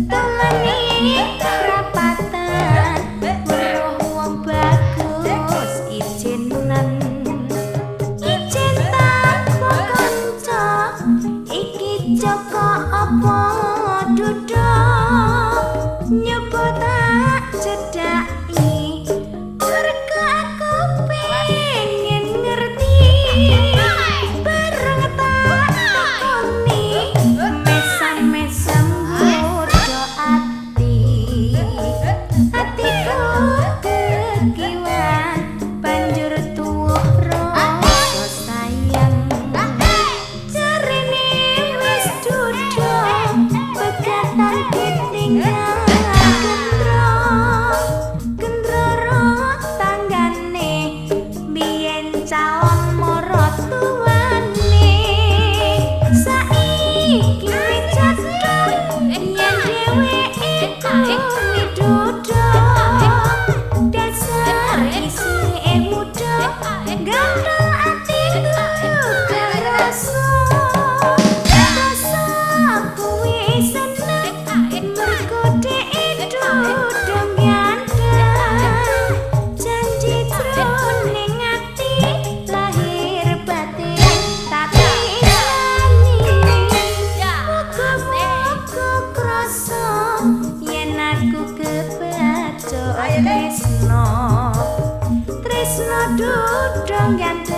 Dolane prapatan weruh wong bagus ijinan. Ijin tanpa kanca iki Joko apa duda, nyoba tak cedhaki mergo aku pengen ngerti. Bareng tak takoni mesam-mesem godho ati, atiku kekiwan banjur tuwuh rasa sayang. Jarene wis duda pegatan ditinggal gendro gendro tanggane biyen calon maratuwane. Saiki wis cetha yen dheweke kuwi duda, dasar isih muda gandol atiku kerasa. Rasa kuwi seneng mergo dhek duda ganteng, janji jroning ati lahir batin tak tresnani. Muga-muga krasa yen aku kebacut tresno, tresno duda ganteng.